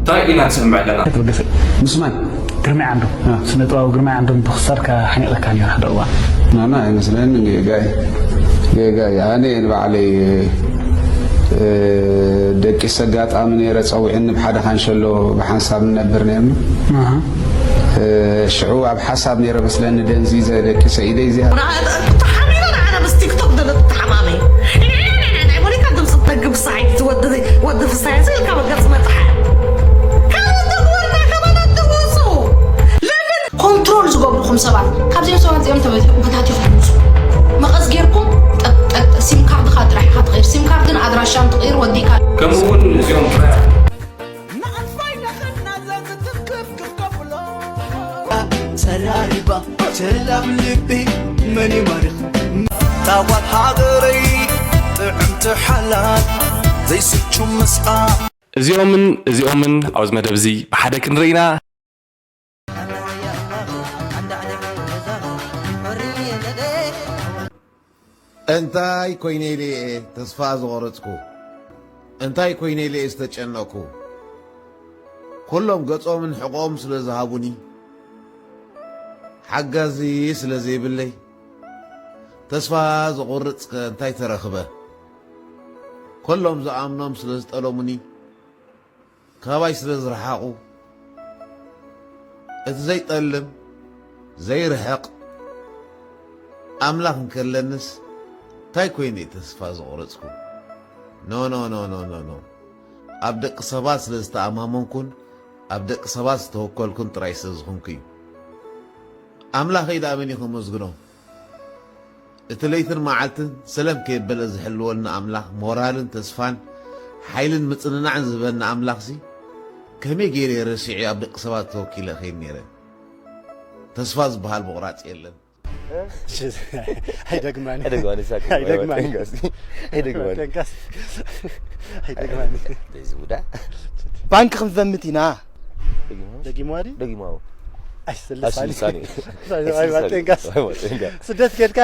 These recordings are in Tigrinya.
ጥራይ ኢና ንሰምዕ ኣለና። ኣይትበገሰ። ምስማይ። ግርማይ ዓንዶም። እ። ስነ ጥበባዊ ግርማይ ዓንዶም ብክሳድካ ሓኒቐካ ነይሩ ሓደ እዋን። ናና ኣይመስለንን፣ ጌጋ እዩ። ጌጋ እዩ። ኣነ እየ ንባዕለይ፣ እ፣ ደቂሰ ኣጋጣሚ ነይረ፣ ጸዊዕኒ፣ ብሓደ ካንሸሎ ብሓንሳብ ንነብር ነይርና። ኣሃ። እ፣ ሽዑ ኣብ ሓሳብ ነይረ መስለኒ፣ ደንዚዘ ደቂሰ ኢደይ እዚኣ። ተሓሚመ ንዓና ምስ ቲክቶክ ደለ ተሓማመ። ናይ ሞኒካ ድምፂ ትደግም ሰዓይ ወዲ፣ ወዲ ፍሳይ ኢልካ በገፅ መጥሓ። ካብ ወዲ ወርዳ ከማና ትውፁ። ለምን? ኮንትሮል ዝገብሩኹም ሰባት፣ ካብዚኦም ሰባት እዚኦም ተበ-፣ በታቲኹም ውፁ። መቐስ ጌርኩም ጠጥ፣ ጠጥ፣ ሲም ካርድኻ ጥራሕ ኢኻ ትቕይር። ሲም ካርድን ኣድራሻን ትቕይር ወዲካ። ከምኡ እውን እዚኦም ጥራይ። ንኣንፋይ ነኸና ዘዝትፍ ክፍክፍ ከብሎ። ተራሪባ ትላም ልቢ መን ይማርኽ? ታዋት ሃገረይ ጥዕምቲ ሓላት ዘይስቹ ምስኣ። እዚኦምን እዚኦምን ኣብዚ መደብ እዚ ብሓደ ክንርኢ ኢና። እንታይ ኮይነ ኢለ እየ ተስፋ ዝቖረጽኩ? እንታይ ኮይነ ኢለ እየ ዝተጨነቕኩ? ኩሎም ገጾምን ሕቖኦም ስለ ዝሃቡኒ፣ ሓጋዚ ስለ ዘይብለይ፣ ተስፋ ዝቖርጽ ከ እንታይ ተረኽበ? ኩሎም ዝኣምኖም ስለ ዝጠለሙኒ፣ ካባይ ስለ ዝረሓቑ፣ እቲ ዘይጠልም፣ ዘይርሕቕ ኣምላኽ እንከለንስ፣ እንታይ ኮይነ እየ ተስፋ ዝቖረጽኩ? ኖ፣ ኖ፣ ኖ፣ ኖ፣ ኖ፣ ኖ። ኣብ ደቂ ሰባት ስለ ዝተኣማመንኩን ኣብ ደቂ ሰባት ዝተወከልኩን ጥራይ ስለ ዝኾንኩ እዩ። ኣምላኸይ ደኣ መን እዩ ከመስግኖ? እቲ ለይትን መዓልትን ሰለም ከየበለ ዝሕልወልና ኣምላኽ፣ ሞራልን ተስፋን ሓይልን ምጽንናዕን ዝህበና ኣምላኽሲ፣ ከመይ ገይረ እየ ረሲዐ ኣብ ደቂ ሰባት ተወኪለ እኸይድ ነይረ? ተስፋ ዝበሃል ምቑራጽ የለን። ኣይደግማን። ኣይደግማን፣ ይሳቅ። ኣይደግማን። ኣይወጥን ጋስ። ኣይደግማን። ኣይወጥን ጋስ። ኣይደግማን። እዚ ውዳ። ባንክ ክንዘምት ኢና። ደጊማዊ? ደጊማዊ ድዩ? ደጊማዊ። ኣይስልሳኒ። ኣይስልሳኒ። ኣይስልሳኒ። ኣይወጥን ጋስ። ኣይወጥን ጋስ። ስደት ኬድካ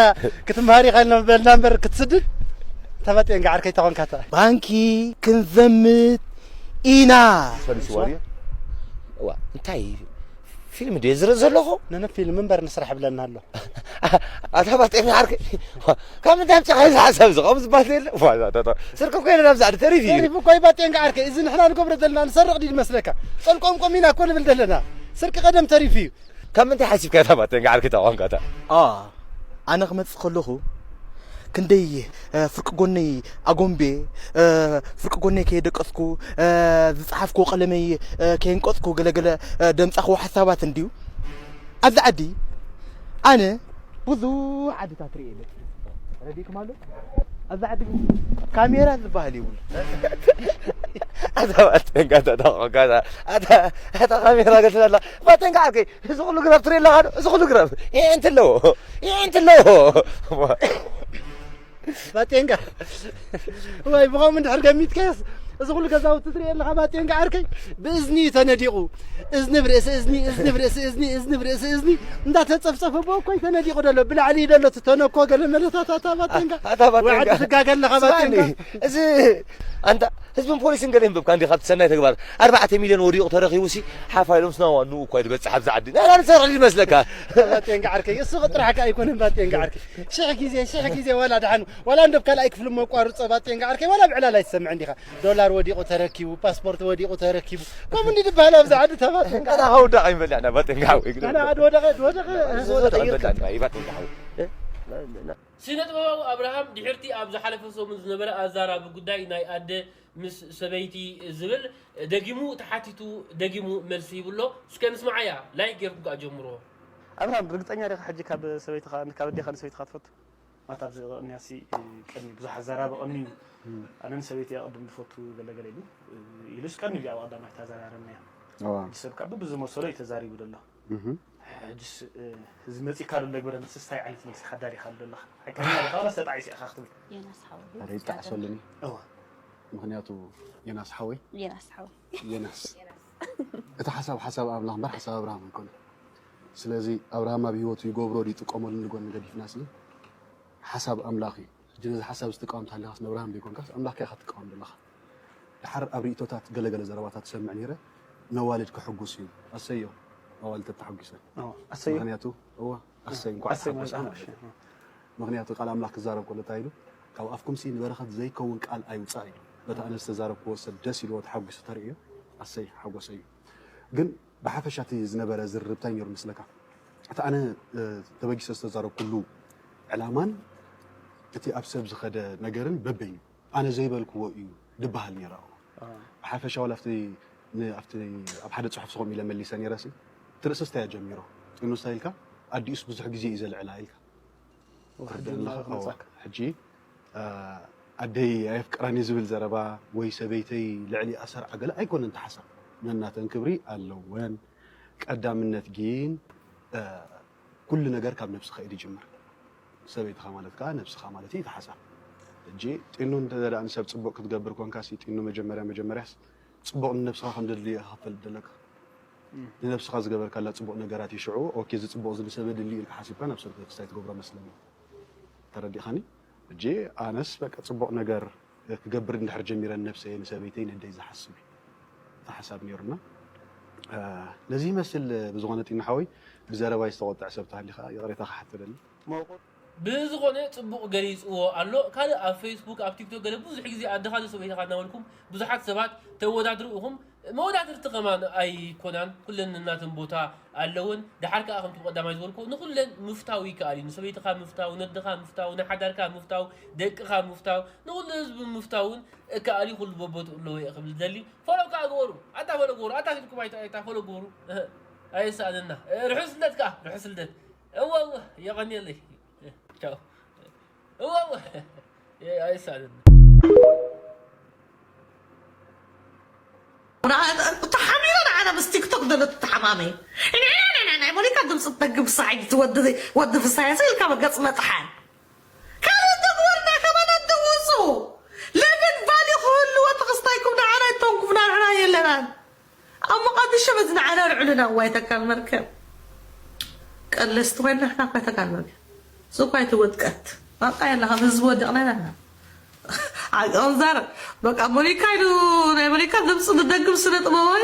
ክትምሃር ኢኻ ኢልና በልና እምበር ክትስድድ? ተባጤን ጋዓር ከይተኾንካ እታ። ባንኪ ክንዘምት ኢና። ፈሊስዋ ድዩ? እዋ፣ እንታይ ፊልም ድየ ዝርኢ ዘለኹ? ነነ ፊልም እምበር ንስራሕ ብለና ኣሎ። ኣታ ባጤን ዓርከይ፣ ካብ ምንታይ ኣምጺእካ እዚ ሓሳብ እዚ? ከምኡ ዝበሃል የለ? ዋ፣ ዛ፣ ታ፣ ታ፣ ስርቂ እኮ የለን ኣብዚ ዓዲ፣ ተሪፉ እዩ። ተሪፉ እኮ እዩ ባጤን ዓርከይ። እዚ ንሕና ንገብሮ ዘለና ንሰርቕ ድዩ ዝመስለካ? ጠልቆምቆም ኢና እኮ ንብል ዘለና። ስርቂ ቀደም ተሪፉ እዩ። ካብ ምንታይ ሓሲብካ እታ ባጤን ዓርከይ እታ ቋንቋ እታ? ኣ፣ ኣነ ክመጽእ ከለኹ ክንደይ፣ እ፣ ፍርቂ ጎነይ ኣጎምቤ፣ እ፣ ፍርቂ ጎነይ ከየደቀስኩ፣ እ፣ ዝጸሓፍኩዎ ቀለመይ፣ እ፣ ከየንቀጽኩ ገለገለ፣ እ፣ ደምጻኽዎ ሓሳባት እንድዩ። ኣብዚ ዓዲ ኣነ ብዙሕ ዓድታት ርእየ መጺኤ። ረዲእኩም ኣሎ? ኣብዚ ዓዲ ግን ካሜራ ዝበሃል የብሉ። ኣታ ባቴንጋ፣ ኣታ፣ ኣታ፣ ኣታ፣ ኣታ ካሜራ ገትላ ኣላ። ባቴንጋ ዓርከይ፣ እዚ ኩሉ ግራብ ትርኢ ኣለኻ ዶ? እዚ ኩሉ ግራብ። ይዕንቲ ኣለዎ። ይዕንቲ ኣለዎ። ባጤንጋ። ወይ ብኸምኡ እንድሕር ገሚትካስ፣ እዚ ኩሉ ገዛውቲ ትርኢ ኣለኻ ባጤንጋ ዓርከይ? ብእዝኒ እዩ ተነዲቑ። እዝኒ ብርእሲ እዝኒ፣ እዝኒ ብርእሲ እዝኒ፣ እዝኒ ብርእሲ እዝኒ እንዳተጸፍጸፈ ብኦ እኮ እዩ ተነዲቑ ደሎ። ብላዕሊ እዩ ደሎ እቲ ተነኮ ገለ መለታታ ባጤንጋ። ኣታ ባጤንጋ። ወዓዲ ትጋገ ኣለኻ ስማዕኒ፣ ባጤንጋ። እዚ ኣንታ ህዝብን ፖሊስን ገለ ይንብብካ እንዲኻ ኣብቲ ሰናይ ተግባር። ኣርባዕተ ሚልዮን ወዲቑ ተረኺቡ ሲ ሓፋ ኢሎም ስናዋ ንኡ እኳ ይበጽሕ ኣብዛ ዓዲ። ናና ንሰርሕ ድዩ መስለካ? ባጤንጋ ዓርከይ፣ እሱ ጥራሕ ከኣ ኣይኮነን ባጤንጋ ዓርከይ። ሽሕ ግዜ፣ ሽሕ ግዜ ዋላ ደሓን፣ ዋላ እንዶ ካልኣይ ክፍሊ መቋርጾ ባጤንጋ ዓርከይ፣ ዋላ ብዕላል ኣይትሰምዕን ዲኻ? ዶላር ወዲቑ ተረኪቡ፣ ፓስፖርት ወዲቑ ተረኪቡ። ከምኡ እንዲ ዝበሃል ኣብዛ ዓዲ እታ ባጤንጋ። ኣታ ከውዳቕ ኣይንበልዕና ባጤንጋ ሓወይ። ኣታ ኣድ ወደቐ፣ ወደቐ፣ እዚ ወደቐ ወደቐ ይርከብ። ኣይንበልዕና፣ ባጤንጋ ሓወይ። እ? ስነ ጥበባዊ ኣብርሃም ድሕርቲ ኣብ ዝሓለፈ ሰሙን ዝነበረ ኣዛራቢ ጉዳይ ናይ ኣደ ምስ ሰበይቲ ዝብል ደጊሙ ተሓቲቱ ደጊሙ መልሲ ይብሎ። እስከ ንስምዓያ፣ ላይክ ጌርኩም ከኣ ጀምርዎ። ኣብርሃም፣ ርግጸኛ ዲኻ ሕጂ ካብ ሰበይትኻ፣ ካብ ኣዴኻ ንሰበይትኻ ትፈቱ? ማታ ኣብዚ ቅንያሲ ቀኒ ብዙሕ ኣዘራቢ ቀኒ እዩ። ኣነ ንሰበይቲ እየ ቅድም ዝፈቱ ገለ ገለ ኢሉ፣ ኢሉስ ቀኒ እዩ ኣብ ቀዳማይ ተዛራረብናዮ። እዋ። ሕጂ ሰብ ካብ ብዝመሰሎ እዩ ተዛሪቡ ዘሎ። እህ። ሕጅስ፣ እ፣ እዚ መጺእካ ዶ ለግበረ ንስስ እንታይ ዓይነት መልሲ ሓዳሪኻ ኣሎ ኣለኻ? ሓቀኛ ዲኻ ዋላስ ተጣዒስ ኢኻ ክትብል? ዮናስ ሓወይ። ኧረ ይጣዓሰሉኒ። እዋ። ምኽንያቱ ዮናስ ሓወይ። ዮናስ ሓወይ። ዮናስ። እቲ ሓሳብ ሓሳብ ኣምላኽ እምበር ሓሳብ ኣብርሃም ኣይኮነን። ስለዚ ኣብርሃም ኣብ ህይወቱ ይገብሮ ድዩ ይጥቀመሉ ንጎኒ ገዲፍናሲ፣ ሓሳብ ኣምላኽ እዩ። ሕጂ ነዚ ሓሳብ እዚ ትቃወም ተሃሊኻስ ንኣብርሃም ዘይኮንካስ ኣምላኽካ ኢኻ ትቃወም ዘለኻ። ደሓር ኣብ ርእይቶታት ገለገለ ዘረባታት እሰምዕ ነይረ። መዋልድ ክሕጉስ እዩ። ኣሰዮ፣ ኣዋልድ ተተሓጒሰን። ኣዎ፣ ኣሰዩ ምክንያቱ እዋ ኣሰይ እንኳዕ ኣሰይ ተሓጎሳ ማለት ማለት እዩ። ምክንያቱ ቃል ኣምላኽ ክዛረብ ከሎ እንታይ ኢሉ? ካብ ኣፍኩም ሲ ንበረኸት ዘይከውን ቃል ኣይውፃእ እዩ። በቲ ኣነ ዝተዛረብክዎ ሰብ ደስ ኢልዎ ተሓጒሱ ተርእዮ ኣሰይ ሓጎሰ እዩ። ግን ብሓፈሻ እቲ ዝነበረ ዝርርብ እንታይ ነይሩ መስለካ? እቲ ኣነ ተበጊሰ ዝተዛረብኩሉ ዕላማን እቲ ኣብ ሰብ ዝኸደ ነገርን በበይኑ ኣነ ዘይበልክዎ እዩ ድበሃል ነይራ። ብሓፈሻ ዋላ ኣብቲ ን- ኣብቲ ኣብ ሓደ ፅሑፍ ስኹም ኢለ መሊሰ ነይረ ሲ እቲ ርእስስ እንታይ እያ ጀሚሮ? ጢኑ እንታይ ኢልካ? ኣዲኡስ ብዙሕ ግዜ እዩ ዘልዕላ ኢልካ ትርድእ ኣለኻ? ሕጂ ኣደይ ኣየፍቅራን እዩ ዝብል ዘረባ ወይ ሰበይተይ ልዕሊ ኣሰርዓ ገለ ኣይኮነን ተሓሳብ ነናተን ክብሪ ኣለወን። ቀዳምነት ግን ኩሉ ነገር ካብ ነብስኻ እዩ ዝጅምር። ሰበይትኻ ማለት ከዓ ነብስኻ ማለት እዩ ተሓሳብ። ሕጂ ጢኑ እንተ ንሰብ ፅቡቕ ክትገብር ኮንካ ሲ ጢኑ መጀመርያ መጀመርያስ ፅቡቕ ንነብስኻ ከም ደድልዮ ኢኻ ክፈልጥ ዘለካ። ንነብስኻ ዝገበርካላ ፅቡቕ ነገራት እዩ ሽዑ ኦኬ እዚ ፅቡቕ እዚ ንሰብ የድሊ ኢልካ ሓሲብካ ናብ ሰብ ክሳይ ትገብሮ መስለኒ። ተረዲኻኒ? ሕጂ ኣነስ በቃ ፅቡቕ ነገር ክገብር እንድሕር ጀሚረ ንነብሰይ ንሰበይተይ ነደይ ዝሓስብ እዩ። እቲ ሓሳብ ነይሩና ነዚ ይመስል። ብዝኾነ ጢና ሓወይ ብዘረባይ ዝተቆጥዐ ሰብ ተሃሊኻ ይቕሬታ ክሓትደኒ። ብዝኾነ ፅቡቕ ገሊፅዎ ኣሎ። ካልእ ኣብ ፌስቡክ ኣብ ቲክቶክ ገለ ብዙሕ ግዜ ኣድኻ ዶ ሰበይትኻ እናበልኩም ብዙሓት ሰባት ተወዳድሩ ኢኹም። መወዳድርቲ ከማን ኣይኮናን፣ ኩለን ናተን ቦታ ኣለወን። ደሓር ከኣ ከምቲ ብቐዳማይ ዝበልኩ ንኹለን ምፍታው ይከኣል እዩ። ንሰበይትኻ ምፍታው፣ ነድኻ ምፍታው፣ ንሓዳርካ ምፍታው፣ ደቅኻ ምፍታው፣ ንኹሉ ህዝቢ ምፍታው እውን እከኣል እዩ። ኩሉ በቦትኡ ኣለዎ እየ ክብል ዝደሊ። ፎሎ ከኣ ግበሩ። ኣታ ፎሎ ግበሩ። ኣታ ሲልኩም ኣይታ ኣይታ ፎሎ ግበሩ። ኣየሳእነና። ርሑስ ልደት ከኣ፣ ርሑስ ልደት። እወ እወ፣ የቐንየለይ። ቻው። እወ እወ፣ ኣየሳእነና። ተሓሚረ ንዓና ምስ ቲክቶክ ዘሎ ተተሓማመ ናይ ሞኒካ ድምፂ ትደግም ሳዒድ ወዲ ፍሳየ ኢልካ መገፅ መጥሓን ካልእ ተግበርና ከማን ኣትውፁ ለምን ቫሊ ክህልዎ ተክስታይኩም ንዓና ይተንኩፍና ንሕና የለናን ኣብ መቃድሾ በዚ ንዓና ልዕሉና ዋይ ተካል መርከብ ቀለስቲ ኮይና ንሕና እኳ ተካል መርከብ እሱ እኳ ኣይትወጥቀት በቃ የላ ካብ ህዝቢ ወዲቕና ኢና ኣንዛር በቃ ሞኒካ ኢሉ ናይ ሞኒካ ድምፂ ንደግም ስነ ጥበባዊ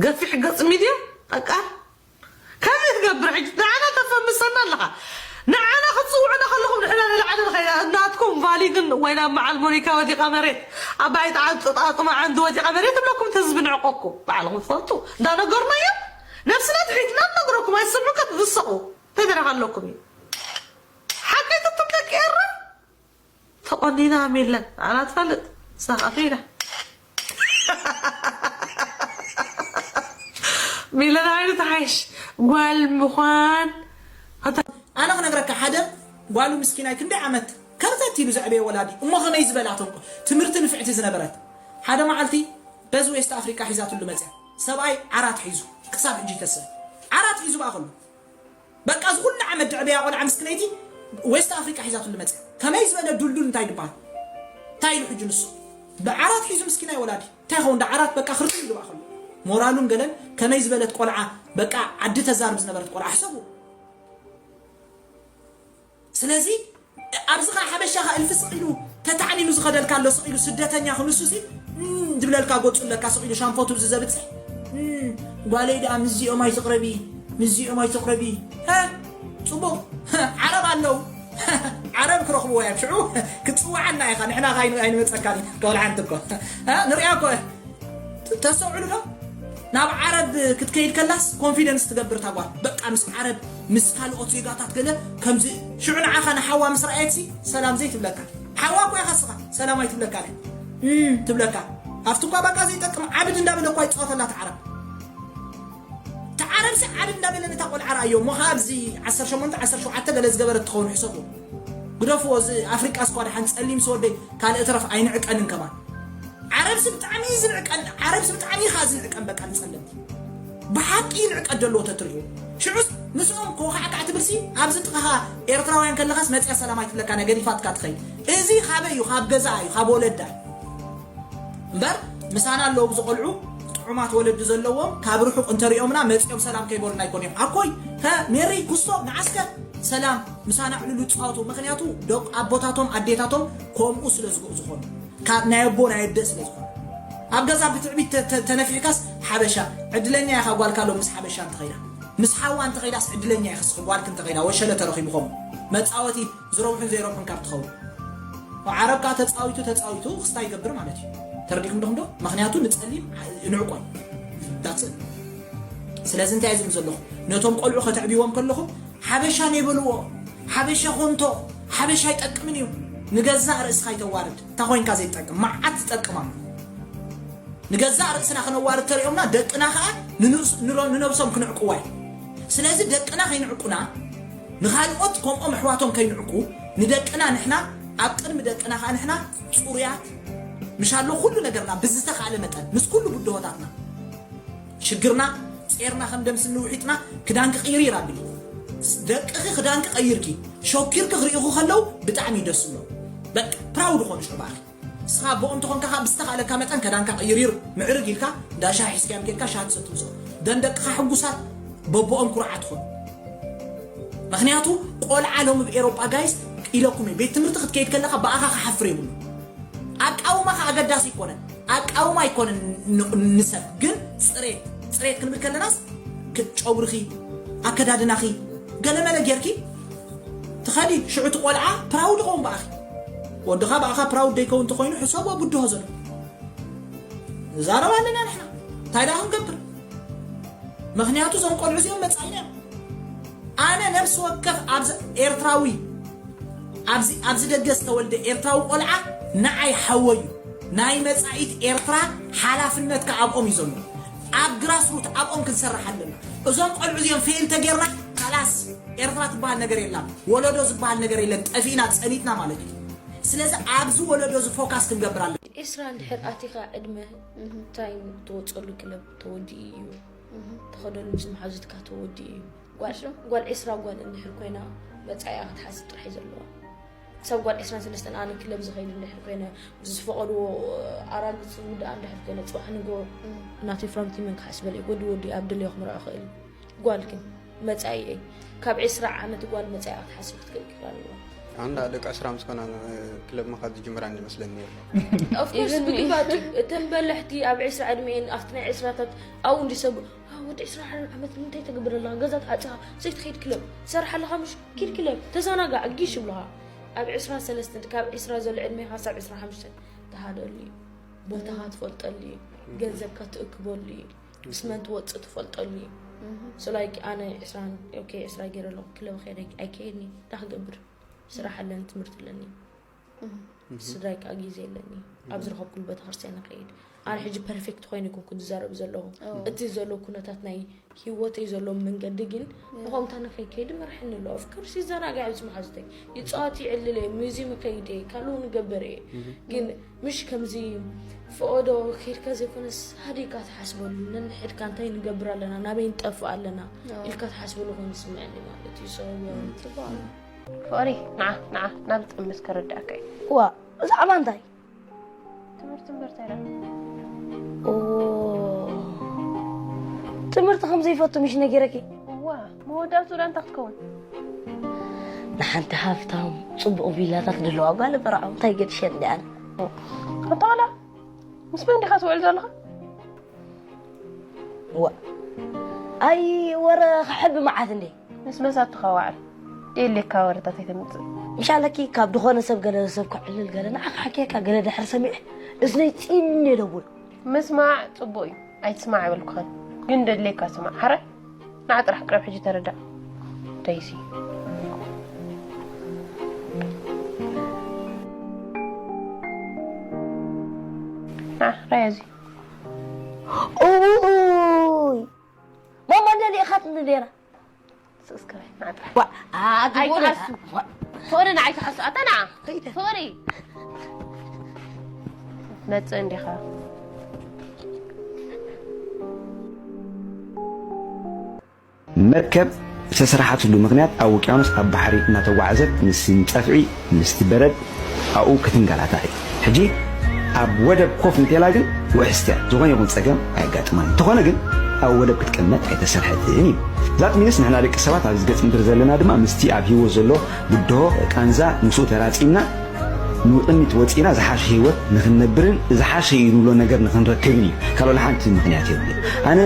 ገፊሕ ገፅ ሚድያ በቃ ከመይ ትገብር ሕጂ ንዓና ተፈምሰና ኣለኻ ንዓና ክትፅውዑና ከለኹም ንሕና ንላዕሊ ንኸይና እናትኩም ቫሊ ግን ወይ ናብ መዓል ሞኒካ ወዲቓ መሬት ኣባይ ጣጥማ ዓንዲ ወዲቓ መሬት እብለኩም እቲ ህዝቢ ንዕቆኩም ባዕልኹም ትፈልጡ እንዳነገርናዮም ነብስና ትሒትና ንነግረኩም ኣይሰምዑ ከትድሰቑ ተደረኻ ኣለኩም እዩ ሓቀይ ትትም ደቂ ኤረ ተቆኒና ሚለን ኣላ ትፈልጥ ሳኻት ኢላ ሚለን ዓይኑ ተሓይሽ ጓል ምዃን ኣነ ክነግረካ ሓደ ጓሉ ምስኪናይ ክንደይ ዓመት ከምዘት ኢሉ ዘዕበየ ወላዲ እሞ ከመይ ዝበላቶም ትምህርቲ ንፍዕቲ ዝነበረት ሓደ መዓልቲ በዚ ዌስት ኣፍሪቃ ሒዛትሉ መፅያ ሰብኣይ ዓራት ሒዙ ክሳብ ሕጂ ተሰብ ዓራት ሒዙ በኣ ከሎ በቃ እዚ ኩሉ ዓመት ድዕብያ ቆልዓ ምስክነይቲ ዌስት ኣፍሪቃ ሒዛትሉ መፅያ ከመይ ዝበለ ዱልዱል እንታይ ድበሃል እንታይ ኢሉ ሕጂ ንሱ ብዓራት ሒዙ ምስኪናይ ወላዲ እንታይ ኸውን ዓራት በቃ ክርትም ይግባእ ከሎ ሞራሉን ገለን ከመይ ዝበለት ቆልዓ በቃ ዓዲ ተዛርብ ዝነበረት ቆልዓ ሕሰቡ ስለዚ ኣብዚ ኸዓ ሓበሻ ኸዓ እልፊ ስቕ ኢሉ ተታዕኒኑ ዝኸደልካ ኣሎ ስቕ ኢሉ ስደተኛ ክንሱ ሲ ዝብለልካ ገፁ ኣለካ ስቕ ኢሉ ሻንፎ ትብዚ ዘብፅሕ ጓለይ ደኣ ምስዚኦም ኣይትቕረቢ ምስዚኦም ኣይትቕረቢ ፅቡቕ ዓረብ ኣለዉ ዓረብ ክረኽብዎ እዮም ሽዑ ክትፅዋዓና ኢኻ ንሕና ኣይንመፀካ ከበልሓንቲ እኮ ንሪኣ እኮ ተስተውዕሉ ዶ ናብ ዓረብ ክትከይድ ከላስ ኮንፊደንስ ትገብር ታጓል በቃ ምስ ዓረብ ምስ ካልኦት ዜጋታት ገለ ከምዚ ሽዑ ንዓኻ ንሓዋ ምስ ረኣየትሲ ሰላም ዘይትብለካ ሓዋ እኮ ኢኻ ስኻ ሰላም ኣይትብለካ ትብለካ ኣብቲ እኳ በቃ ዘይጠቅም ዓብድ እንዳበለ እኳ ይፃወተላ ትዓረብ ትዓረብሲ ዓብድ እንዳበለ ነታ ቆልዓ ረኣዮ እሞ ኣብዚ ዓሰርተ ሸሞንተ ዓሰርተ ሸውዓተ ገለ ዝገበረት ትኸውን ሕሰቡ ግደፍዎ እዚ ኣፍሪቃ ስኳ ደሓን ጸሊም ስወደይ ካልእ ተረፍ ኣይንዕቀንን ከማን ዓረብሲ ብጣዕሚ እዩ ዝንዕቀን ዓረብሲ ብጣዕሚ ኢኻ ዝንዕቀን በቃ ንጸለምቲ ብሓቂ ይንዕቀት ዘለዎ ተትርእዩ ሽዑስ ምስኦም ኮኻዕካዕ ትብልሲ ኣብዚ ጥቓኻ ኤርትራውያን ከለኻስ መፅያ ሰላም ኣይትብለካ ነገር ይፋትካ ትኸይድ እዚ ካበይ እዩ ካብ ገዛ እዩ ካብ ወለዳ እዩ እምበር ምሳና ኣለዉ ዝቆልዑ ጥዑማት ወለዲ ዘለዎም ካብ ርሑቕ እንተሪኦምና መፂኦም ሰላም ከይበሉና ኣይኮን እዮም ኣኮይ ሜሪ ኩስቶ ንዓስከር ሰላም ምሳና ዕልሉ ይፃወቱ ምክንያቱ ደቂ ኣቦታቶም ኣዴታቶም ከምኡ ስለ ዝኮኑ ካብ ናይ ኣቦ ናይ ኣደ ስለ ዝኾነ ኣብ ገዛ ብትዕቢት ተነፊሕካስ ሓበሻ ዕድለኛ ኢኻ ጓልካ ሎ ምስ ሓበሻ እንተኸይዳ፣ ምስ ሓዋ እንተኸይዳስ ዕድለኛ ኢኻ። እስኺ ጓልክ እንተኸይዳ ወሸለ ተረኺቡ ኸምኡ መጻወቲ ዝረብሑን ዘይረብሑን ካብ ትኸውን፣ ዓረብ ከኣ ተጻዊቱ ተጻዊቱ ክስታይ ይገብር ማለት እዩ። ተረዲኹም ዶ? ምኽንያቱ ንጸሊም ንዕቆ እዩ። That's it። ስለዚ እንታይ ዝብል ዘለኹ፣ ነቶም ቆልዑ ከተዕብይዎም ከለኹም ሓበሻ ነይበልዎ፣ ሓበሻ ኾንቶ፣ ሓበሻ ኣይጠቅምን እዩ። ንገዛእ ርእስኻ ይተዋርድ። እታ ኮይንካ ዘይትጠቅም መዓት ትጠቅማ። ንገዛእ ርእስና ክነዋርድ ተሪኦምና ደቅና ኸኣ ንንብስ- ንሮ- ንነብሶም ክንዕቅዋ እዩ። ስለዚ ደቅና ከይንዕቁና፣ ንኻልኦት ከምኦም ኣሕዋቶም ከይንዕቁ፣ ንደቅና ንሕና ኣብ ቅድሚ ደቅና ኸኣ ንሕና ጽሩያት ምሻሎ ኩሉ ነገርና ብዝተኻእለ መጠን ምስ ኩሉ ብድሆታትና ሽግርና ጼርና ከም ደም ስኒ ውሒጥና ክዳንኪ ቅይርይር ኣብሊ። ደቅኺ ክዳንኪ ቀይርኪ ሾኪርኪ ክርእኹ ከለዉ ብጣዕሚ እዩ ደስ ዝብሎ። በቃ ፕራውድ ኾኑ ሽዑ ባኺ። ንስኻ ኣቦኦም ተኾንካ ኸኣ ብዝተኻእለካ መጠን ከዳንካ ቅይርይር ምዕርግ ኢልካ እንዳ ሻሂ ሒዝካዮም ኬድካ ሻሂ ትሰቲ ምሶም። ደን ደቅኻ ሕጉሳት በቦኦም ኩርዓት ኾኑ። ምኽንያቱ ቆልዓ ሎሚ ብኤሮጳ ጋይስ ኢለኩም እየ። ቤት ትምህርቲ ክትከይድ ከለኻ ብኣኻ ክሓፍር የብሉ። ኣቃውማኻ ኣገዳሲ ኣይኮነን። ኣቃውማ ኣይኮነን ን- ንሰብ ግን ጽሬት ጽሬት ክንብል ከለናስ ክ- ጨጉርኺ ኣከዳድናኺ ገለመለ ጌርኪ ትኸዲ ሽዑ እቲ ቆልዓ ፕራውድ ኸውን ብኣኺ። ወድኻ ብኣኻ ፕራውድ ደይከውን እንተኾይኑ ሕሰቦ ብድሆ ዘሎ ንዛረብ ኣለና ንሕና። እንታይ ደኣ ክንገብር? ምኽንያቱ እዞም ቆልዑ እዚኦም መጻኢና እዮም። ኣነ ነፍሲ ወከፍ ኣብዚ ኤርትራዊ ኣብዚ ኣብዚ ደገ ዝተወልደ ኤርትራዊ ቆልዓ ንዓይ ሓወዩ ናይ መጻኢት ኤርትራ ሓላፍነትካ ኣብኦም እዩ ዘሎ። ኣብ ግራስሩት ኣብኦም ክንሰርሕ ኣለና። እዞም ቆልዑ እዚኦም ፌል ተጌርና ካላስ ኤርትራ ትበሃል ነገር የላን። ወለዶ ዝበሃል ነገር የለን። ጠፊእና ጸኒትና ማለት እዩ። ስለዚ ኣብዚ ወለዶ እዚ ፎካስ ክንገብር ኣለና። ዒስራ እንድሕር ኣቲኻ ዕድመ እንታይ ትወፀሉ ክለብ ተወዲኡ እዩ። ተኸደሉ ምስ መሓዙትካ ተወዲኡ እዩ። ጓል ጓል ዒስራ ጓል እንድሕር ኮይና መፃኢኣ ክትሓስብ ጥራሕ እዩ ዘለዋ። ክሳብ ጓል ዒስራን ሰለስተን ኣነ ክለብ ዝኸይድ እንድሕር ኮይነ ዝፈቐድዎ ኣራግፅ ውድኣ እንድሕር ኮይነ ፅባሕ ንጎ ናተይ ፍራምቲ መን ክሓስበል እዩ ወዲ ወዲ ኣብ ድልዮ ክምርዖ ክእል እዩ። ጓል ግን መጻኢኤይ ካብ ዕስራ ዓመት ጓል መጻኢኣ ክትሓስብ ክትክእል ክኽእል ኣለዋ። ኣንዳ ደቂ ዕስራ ምስ ኮና ክለብ ምኻድ ዝጅምራ እንመስለኒ ነይሩ። Of course፣ even me። ብግባቱ እተን በለሕቲ ኣብ ዕስራ ዕድሜኤን ኣብቲ ናይ ዕስራታት ኣብኡ እንዲ ሰብ "ዋ፣ ወዲ ዕስራ ዓመት ንምንታይ ተገብር ኣለኻ? ገዛ ተዓጺኻ ዘይትኸይድ ክለብ ትሰርሕ ኣለኻ ምሽ? ኪድ ክለብ ተዘናጋዕ ጊሽ" ይብሉኻ። ኣብ ዕስራ ሰለስተ ካብ ዕስራ ዘሎ ዕድሜኻ ክሳብ ዕስራ ሓሙሽተ ትሃደሉ እዩ። ቦታኻ ትፈልጠሉ እዩ። ገንዘብካ ትእክበሉ እዩ። ምስ መን ትወፅእ ትፈልጠሉ እዩ። So like ኣነ ዕስራን okay ዕስራ ገይረ ኣለኹ ክለብ ከይደ ኣይከይድኒ እንታይ ክገብር ስራሕ ኣለኒ ትምህርቲ ኣለኒ ስድራይ ከዓ ግዜ ኣለኒ ኣብ ዝረኸብኩሉ ቤተክርስትያን ይኸይድ ኣነ ሕጂ ፐርፌክት ኮይነ ይኮንኩ ዝዛረብ ዘለኹ እቲ ዘሎ ኩነታት ናይ ሂወተይ ዘሎ መንገዲ ግን ብኸምታ ንኸይከይድ መርሐኒ ኣሎ of course ይዘናጋዕ ምስ መሓዙተይ ይፃወት ይዕልል እየ ሙዚየም ይኸይድ እየ ካልኡ ንገብር እየ ግን ምሽ ከምዚ ፈቐዶ ከይድካ ዘይኮነስ ሃዲእካ ትሓስበሉ ነንሕድካ እንታይ ንገብር ኣለና ናበይ ንጠፍእ ኣለና ኢልካ ትሓስበሉ ኮይኑ ዝስምዐኒ ማለት እዩ so ፍቕሪ ንዓ ንዓ ናብ ዝጠምስ ከረዳእካ እዩ ዋ ብዛዕባ እንታይ ትምህርቲ እምበር እንታይ ደኣ ኦ ትምህርቲ ከም ዘይፈቱ ምሽ ነጊረኪ ዋ መወዳእቱ ደኣ እንታይ ክትከውን ንሓንቲ ሃፍታም ጽቡቕ ቪላታት ዘለዋ ጓል እምበር ዓው እንታይ ገድሸኒ ኣነ ኣንታ ቆልዓ ምስ መን ዲኻ ትውዕል ዘለኻ ዋ ኣይ ወረ ክሕቢ መዓት እንዴ ምስ መሳትኻ ዋዕል ደየድልየካ ወረታት ኣይተምጽእ ምሽ ኣለኪ ካብ ዝኾነ ሰብ ገለ ሰብ ክዕልል ገለ ንዓኺ ሓኪየካ ገለ ድሕር ሰሚዐ እዝነይ ጺን እየ ደውል ምስማዕ ጽቡቕ እዩ ኣይትስማዕ ኣይበልኩኻን ግን ደድልየካ ስማዕ ሓራይ ንዓ ጥራሕ ቅረብ ሕጂ ተረዳእ ደይሲ ንዓ ራያ እዚ ኡይ ማማ እንደ ሊእኻትኒ ነይራ ስእስከ ንዓ ጥራሕ ዋ ኣግቦነ ኣይትሓሱ ፍቕሪ ንዓ ኣይትሓሱ ኣታ ንዓ ፍቕሪ መጽእ እንዲኻ መርከብ ዝተሰርሓትሉ ምኽንያት ኣብ ውቅያኖስ ኣብ ባሕሪ እናተጓዓዘት ምስ ጸፍዒ ምስቲ በረድ ኣብኡ ክትንገላታዕ እዩ። ሕጂ ኣብ ወደብ ኮፍ እንተላ ግን ውሕስቲ እያ። ዝኾነ ይኹን ጸገም ኣየጋጥማን። እንተኾነ ግን ኣብ ወደብ ክትቅመጥ ኣይተሰርሐትን እዩ። That means ንሕና ደቂ ሰባት ኣብዚ ገጽ ምድሪ ዘለና ድማ ምስቲ ኣብ ህይወት ዘሎ ብድሆ፣ ቃንዛ ምስኡ ተራጺምና ንቕድሚት ወፂና ዝሓሸ ህይወት ንኽንነብርን ዝሓሸ እዩ ንብሎ ነገር ንኽንረክብን እዩ። ካልእ ሓንቲ ምኽንያት የብሉ። ኣነ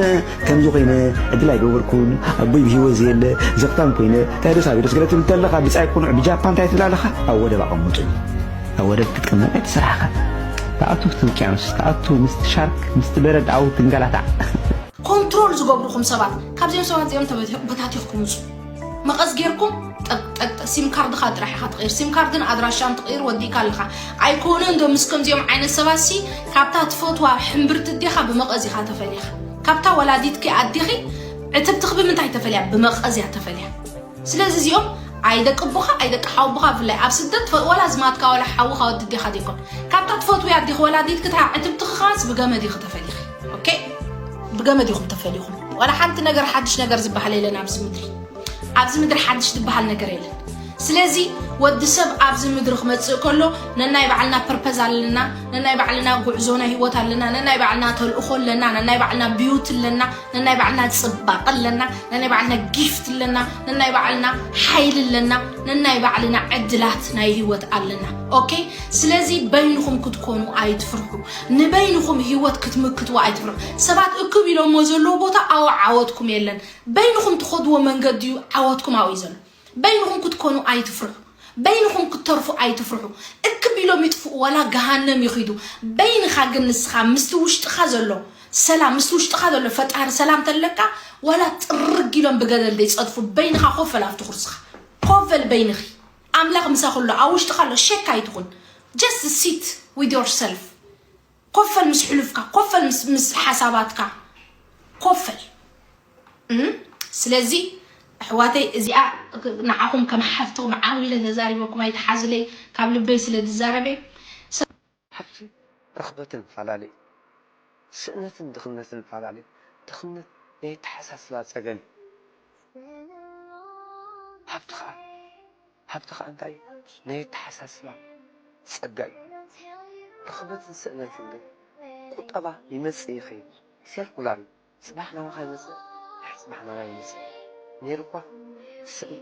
ከምዚ ኮይነ ዕድል ኣይገበርኩን፣ ኣቦይ ብህይወት ዘየለ ዘኽታም ኮይነ እንታይ ዶ ሳቢዶስ ገለ ትብል ኣለኻ? ብጻይ ቁኑዕ ብጃፓን እንታይ ትብል ኣለኻ? ኣብ ወደብ ኣቐምጡኒ። ኣብ ወደብ ክትቅመጥ ኣይተሰርሓኻ። ትኣቱ እቲ ውቅያኖስ፣ ትኣቱ ምስቲ ሻርክ ምስቲ በረድ ኣብኡ ትንገላታዕ። ኮንትሮል ዝገብሩኹም ሰባት ካብዚኦም ሰባት እዚኦም ተበታቲኽኩም ውፁ። መቐስ ጌርኩም ጠቅጠቅ ሲም ካርድኻ ጥራሕ ኢኻ ትቕይር። ሲም ካርድን ኣድራሻን ትቕይር ወዲእካ ኣለኻ። ኣይኮነ እንዶ ምስ ከምዚኦም ዓይነት ሰባት ሲ ካብታ ትፈትዋ ሕምብርቲ ኣዴኻ ብመቐዝ ኢኻ ተፈሊኻ። ካብታ ወላዲትኪ ኣዴኺ ዕትብትኺ ብምንታይ ተፈልያ? ብመቐዝ እያ ተፈልያ። ስለዚ እዚኦም ኣይ ደቂ ኣቦኻ ኣይ ደቂ ሓወቦኻ ብፍላይ ኣብ ስደት ፈ- ወላ ዝማትካ ወላ ሓውኻ ወዲ ኣዴኻ ዘይኮን ካብታ ትፈትውያ ኣዴኺ ወላዲትኪ እታ ዕትብትኺ ኻስ ብገመድ ኢኺ ተፈሊኺ። ኦኬ ብገመድ ኢኹም ተፈሊኹም። ዋላ ሓንቲ ነገር ሓድሽ ነገር ዝበሃል የለን ኣብዚ ምድሪ። ኣብዚ ምድሪ ሓድሽ ዝበሃል ነገር የለን። ስለዚ ወዲ ሰብ ኣብዚ ምድሪ ክመፅእ ከሎ ነናይ ባዕልና ፐርፐዝ ኣለና፣ ነናይ ባዕልና ጉዕዞ ናይ ህይወት ኣለና፣ ነናይ ባዕልና ተልእኾ ኣለና፣ ነናይ ባዕልና ቢዩት ኣለና፣ ነናይ ባዕልና ፅባቐ ኣለና፣ ነናይ ባዕልና ጊፍት ኣለና፣ ነናይ ባዕልና ሓይሊ ኣለና፣ ነናይ ባዕልና ዕድላት ናይ ህይወት ኣለና። ኦኬ ስለዚ በይንኹም ክትኮኑ ኣይትፍርሑ። ንበይንኹም ህይወት ክትምክትዋ ኣይትፍርሑ። ሰባት እክብ ኢሎሞ ዘለዎ ቦታ ኣዎ ዓወትኩም የለን። በይንኹም ትኸድዎ መንገዲ እዩ ዓወትኩም ኣብኡ እዩ ዘሎ። በይንኹም ክትኮኑ ኣይትፍርሑ። በይንኹም ክትተርፉ ኣይትፍርሑ። እክብ ኢሎም ይጥፍኡ ዋላ ገሃነም ይኺዱ። በይንኻ ግን ንስኻ ምስቲ ውሽጥኻ ዘሎ ሰላም ምስቲ ውሽጥኻ ዘሎ ፈጣሪ ሰላም ተለካ ዋላ ጥርግ ኢሎም ብገደል ዘይፀድፉ በይንኻ ኮፈል ኣብቲ ኩርስኻ ኮፈል በይንኺ ኣምላኽ ምሳኺ ኣሎ ኣብ ውሽጥኻ ኣሎ ሸክ ኣይትኹን just sit with yourself ኮፈል ምስ ሕሉፍካ ኮፈል ምስ ሓሳባትካ ኮፈል ስለዚ ኣሕዋተይ እዚኣ ንዓኹም ከም ሓፍትኹም ዓው ኢለ ተዛሪበኩም ኣይትሓዙለይ ካብ ልበይ ስለ ዝዛረበ ሃብትን ርኽበትን ፈላለዩ። ስእነትን ድኽነትን ፈላለዩ። ድኽነት ናይ ኣተሓሳስባ ጸገም እዩ። ሃብቲ ኸኣ ሃብቲ ኸኣ እንታይ እዩ? ናይ ኣተሓሳስባ ጸጋ እዩ። ርኽበትን ስእነትን ግን ቁጠባ ይመጽእ ይኸይድ፣ ሰርኩላር እዩ። ጽባሕ ናባኻ ይመጽእ፣ ድሕሪ ጽባሕ ናባይ ይመጽእ። ነይሩ እኳ ስእኒ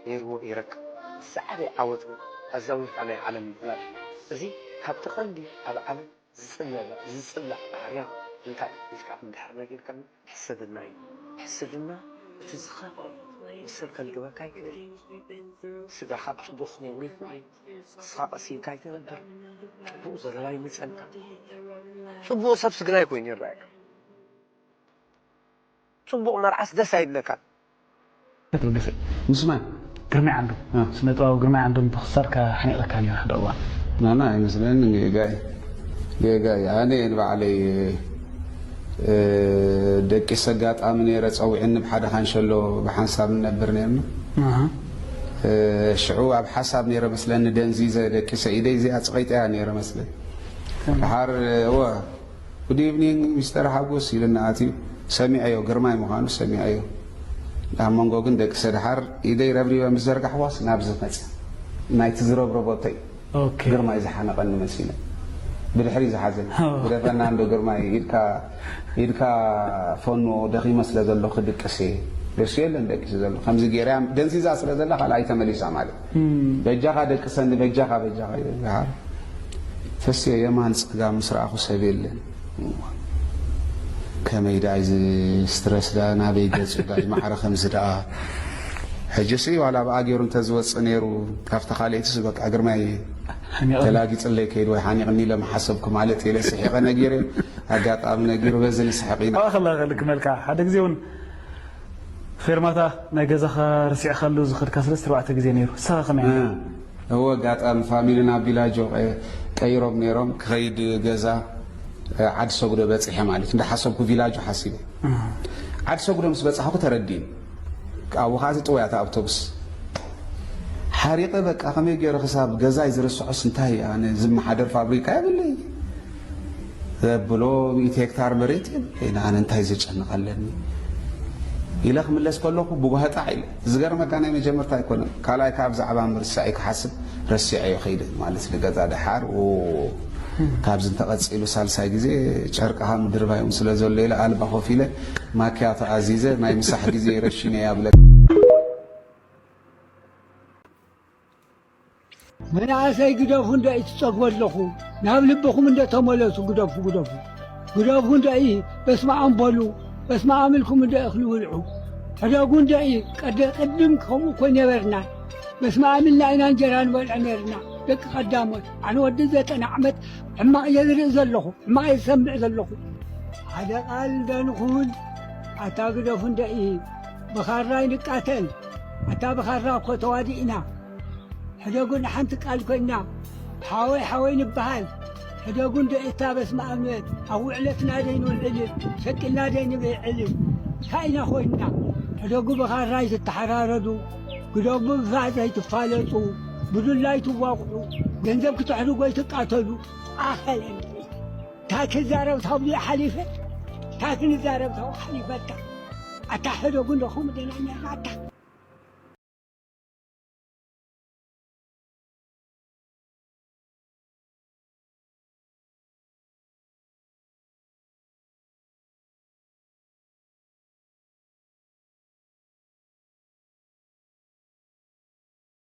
ነይርዎ ይረክብ። ዝዓበየ ዓወት እውን ኣዛዊርካ ናይ ዓለም ምፍላጥ እዩ። እዚ ካብቲ ቀንዲ ኣብ ዓለም ዝጽለእ ዝጽላእ ባህርያት እንታይ እዩ ኢልካ እንድሕር ነጊርካኒ ሕስድና እዩ። ሕስድና እቲ ዝኸፍአ እዩ። ንሰብ ከልግበካ ይኽእል እዩ። ስጋኻ ብጽቡቕ ክነብር ይኽእል እዩ። ንስኻ ቀስ ኢልካ ኣይትነብር። ጽቡቕ ዘረባ ይመጸልካ። ጽቡቕ ሰብሲ ግናይ ኮይኑ ይረኣየካ። ጽቡቕ መርዓስ ደስ ኣይብለካን። ክትርግፍ እየ። ምስማይ ግርማይ ዓንዶም ስነ ጥበባዊ ግርማይ ዓንዶም ብኽሳድካ ሓኒቐካ ነይሩ ሓደ እዋን። ናና ኣይመስለንን ጌጋይ ጌጋይ ኣነ እየ ንባዕለይ ደቂሰ ኣጋጣሚ ነይረ ጸዊዕኒ ብሓደ ካንሸሎ ብሓንሳብ ንነብር ነርና ሽዑ ኣብ ሓሳብ ነይረ መስለኒ ደንዚዘ ደቂሰ ኢደይ እዚኣ ጽቐይጠያ ነይረ መስለኒ ድሓር እወ Good evening ሚስተር ሓጎስ ኢሉኒ ኣትዩ ሰሚዐዮ ግርማይ ምዃኑ ሰሚዐዮ ኣብ መንጎ ግን ደቂ ሰድሓር ኢደይ ረብሪበ ምስ ዘርጋሕዋስ ናብዚ መፅእ ናይቲ ዝረብረቦተይ ግርማይ ዝሓነቐኒ መሲለ ብድሕሪ ዝሓዘ ግደፈና እንዶ ግርማይ ኢድካ ኢድካ ፈኖ ደኺመ ስለ ዘሎ ክድቅስ እየ ደሱ የለን ደቂሱ ዘሎ ከምዚ ገይረያ ደንዚዛ ስለ ዘላ ካልኣይ ተመሊሳ ማለት በጃኻ ደቅሰኒ በጃኻ በጃኻ ይብል ዝሓር ተስየ የማን ጸጋም ምስ ረኣኹ ሰብ የለን ከመይ ደኣ እዚ ስትረስ ደኣ ናበይ ገጹ ደኣ ዝመዓረ ከምዚ ደኣ ሕጂ ሲ ዋላ ብኣ ገይሩ እንተዝወፅእ ነይሩ ካብታ ካልኣይትስ በቃ ግርማይ ተላጊፅለይ ከይድ ወይ ሓኒቕኒ ኢለ ምሓሰብኩ ማለት ኢለ ስሒቐ ነጊረ ኣጋጣሚ ነጊሩ በዚ ንስሕቕ ኢና ከላ ክልክመልካ ሓደ ግዜ እውን ፌርማታ ናይ ገዛኻ ርሲዕካሉ ዝኸድካ ሰለስተ ኣርባዕተ ግዜ ነይሩ። ንስኻ ከመይ ነይሩ? እወ ኣጋጣሚ ፋሚልና ቪላጆ ቀይሮም ነይሮም ክኸይድ ገዛ ዓዲ ሰጉዶ በፂሐ ማለት እንዳሓሰብኩ ቪላጆ ሓሲበ ዓዲ ሰጉዶ ምስ በፃሕኩ ተረዲእኒ ኣብኡ ከዓ ጥውያታ ኣውቶቡስ ሓሪቐ በቃ ከመይ ገይረ ክሳብ ገዛይ ዝርስዖስ እንታይ ኣነ ዝመሓደር ፋብሪካ የብለይ ዘብሎ ሚእቲ ሄክታር መሬት የብለይን ኣነ እንታይ ዘጨንቕ ኣለኒ ኢለ ክምለስ ከለኹ ብጓህጣዕ ኢለ ዝገርመካ ናይ መጀመርታ ኣይኮነን ካልኣይ ከዓ ብዛዕባ ምርሳዕ ክሓስብ ረሲዐዮ ከይደ ማለት ንገዛ ደሓር ካብዚ እንተቐፂሉ ሳልሳይ ግዜ ጨርቅኻ ምድርባይ እውን ስለ ዘሎ ኢለ ኣልባ ኮፍ ኢለ ማክያቶ ኣዚዘ ናይ ምሳሕ ግዜ ረሽነ እየ ኣብለካ መናእሰይ ግደፉ እንዶ እዩ ትጸግቡ ኣለኹ። ናብ ልብኹም እንዶ ተመለሱ፣ ግደፉ፣ ግደፉ። ግደፉ እንዶ እዩ፣ በስመ ኣብ በሉ፣ በስመ ኣብ ኢልኩም እንዶ እኽሊ ውልዑ። ሕደጉ እንዶ እዩ፣ ቀደ ቅድም ከምኡ እኮ ነበርና። በስመ ኣብ ኢልና ኢና እንጀራ ንበልዕ ነርና። ደቂ ቀዳሞት፣ ኣነ ወዲ ዘጠና ዓመት ሕማቕ እየ ዝርኢ ዘለኹ፣ ሕማቕ እየ ዝሰምዕ ዘለኹ። ሓደ ቃል እንዶ ንኹን፣ ኣታ ግደፉ እንዶ እዩ፣ ብኻራ ይንቃተል። ኣታ ብኻራ እኮ ተዋዲእና። ሕደጉ ንሓንቲ ቃል ኮይና፣ ሓወይ ሓወይ ንበሃል። ሕደጉ እንዶ እታ በስመ ኣብ ንበል። ኣብ ውዕለትና ደይንውዕል፣ ሸቂልና ደይንብዕል። እንታይ ኢና ኮይንና? ሕደጉ ብኻራ ኣይትተሓራረዱ፣ ግደፉ ብፋዝ ኣይትፋለጡ፣ ብዱላ ኣይትዋቕዑ፣ ገንዘብ ክተሕድጉ ኣይትቃተሉ። ኣኸለን እንታይ ክዛረብ ታብዚ ሓሊፈ፣ እንታይ ክንዛረብ ታብኡ ሓሊፈታ። ኣታ ሕደጉ እንዶ ከምኡ ደና እኛ ኣታ